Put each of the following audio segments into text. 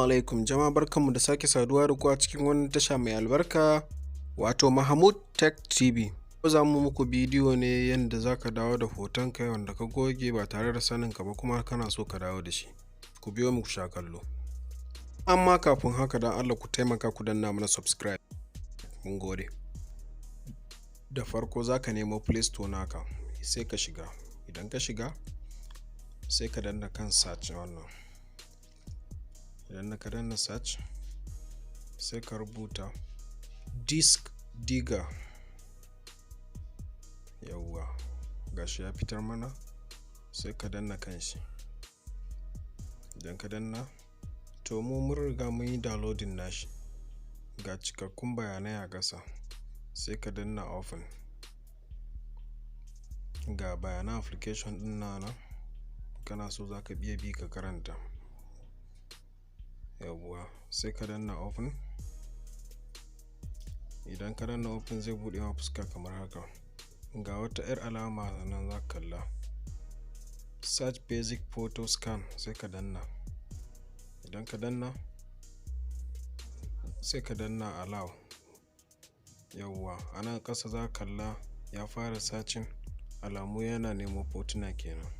Alaikum jama'a, barkanmu da sake saduwa da ku a cikin wannan tasha mai albarka, wato Mahmud Tech TV. Yau za mu muku bidiyo ne yanda za ka dawo da hotonka wanda ka goge ba tare da saninka ba, kuma kana so ka dawo da shi. Ku biyo mu ku sha kallo. Amma kafin haka, don Allah ku taimaka ku danna mana subscribe. Mun gode. Da farko za ka nemo Play Store naka, sai ka shiga. Idan ka shiga, sai ka danna kan search wannan. Idan ka danna search, sai ka rubuta Disk Digger. Yawwa, gashi ya fitar mana, sai ka danna kan shi. Idan ka danna, to mu mun riga mun yi downloading nashi. Ga cikakkun bayanai a ƙasa, sai ka danna open. Ga bayanan application ɗin nan, kana so za ka iya bi ka karanta. Yawwa, sai ka danna open. Idan ka danna open, zai buɗe ma fuska kamar haka. Ga wata 'yar alama nan za ka kalla. Search basic photo scan, sai ka danna. Idan ka danna, sai ka danna allow. Yawwa, a nan ƙasa za ka kalla ya fara searching, alamu yana nemo hotuna kenan.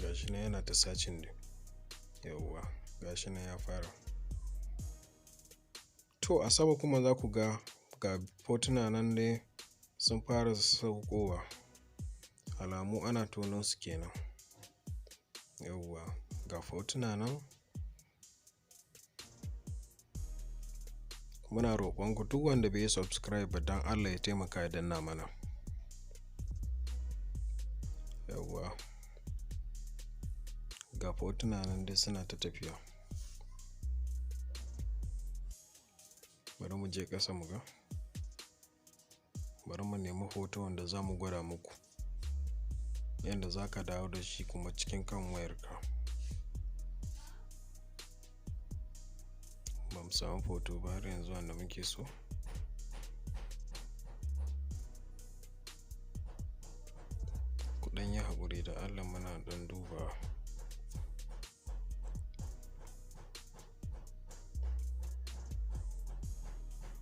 Gashi nan yana ta searching dai. Yawwa, gashi nan ya fara. To, a sama kuma za ku ga ga hotuna nan dai sun fara saukowa. Alamu ana tono su kenan. Yawwa, ga hotuna nan. Muna roƙon ku, duk wanda bai yi subscribe ba, don Allah ya taimaka ya danna mana. Yawwa, ga hotuna nan dai suna ta tafiya. Bari mu je ƙasa mu ga. Bari mu nemi hoto wanda za mu gwada muku yanda za ka dawo da shi kuma cikin kan wayarka. Ba mu samu hoto ba har yanzu wanda muke so. Ku ɗan yi haƙuri da Allah, muna ɗan dubawa.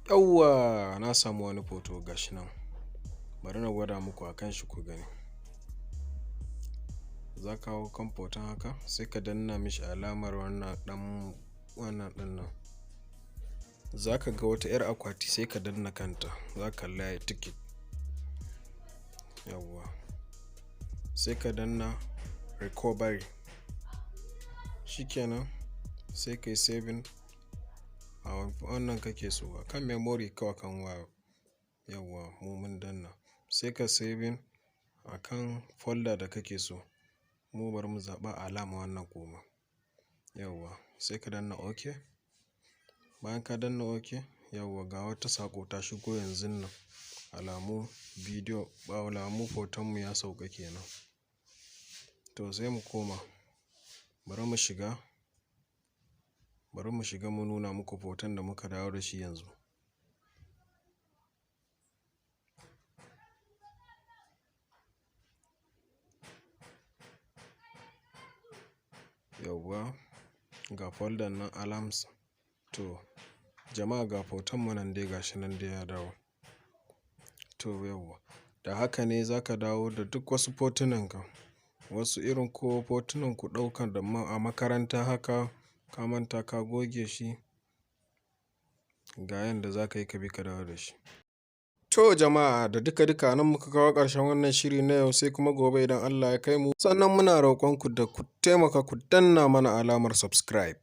Yawwa, na samu wani hoto, gashi nan. Bari na gwada muku a kan shi ku gani. Za ka hau kan hoton haka, sai ka danna mishi alamar wannan ɗan wannan ɗin nan. Za ka ga wata 'yar akwati, sai ka danna kanta, za ka kalla yayi tick. Yawwa, sai ka danna recovery. Shikenan, sai ka yi saving a wannan kake so a kan memory kawai kan waya. Yawwa, mu mun danna. Sai ka saving a kan folder da kake so. Mu bari mu zaɓa alama wannan kuma. Yawwa, sai ka danna OK. Bayan ka danna OK, yawwa, ga wata saƙo ta shigo yanzun nan. Alamu bidiyo, alamu hotonmu ya sauka kenan. To, sai mu koma. Bari mu shiga. Bari mu shiga mu nuna muku hoton da muka dawo da shi yanzu. Yawwa, ga folder nan alarms. To jama'a, ga hotonmu nan dai, gashi nan dai ya dawo. To yawwa, da haka ne za ka dawo da duk wasu hotunanka. Wasu irin ko hotunan ku ɗauka da a makaranta haka, ka manta ka goge shi, ga yanda za ka yi ka bi ka dawo da shi. To jama'a, da duka duka nan muka kawo ƙarshen wannan shiri na yau, sai kuma gobe idan Allah ya kai mu. Sannan muna roƙon ku da ku taimaka ku danna mana alamar subscribe.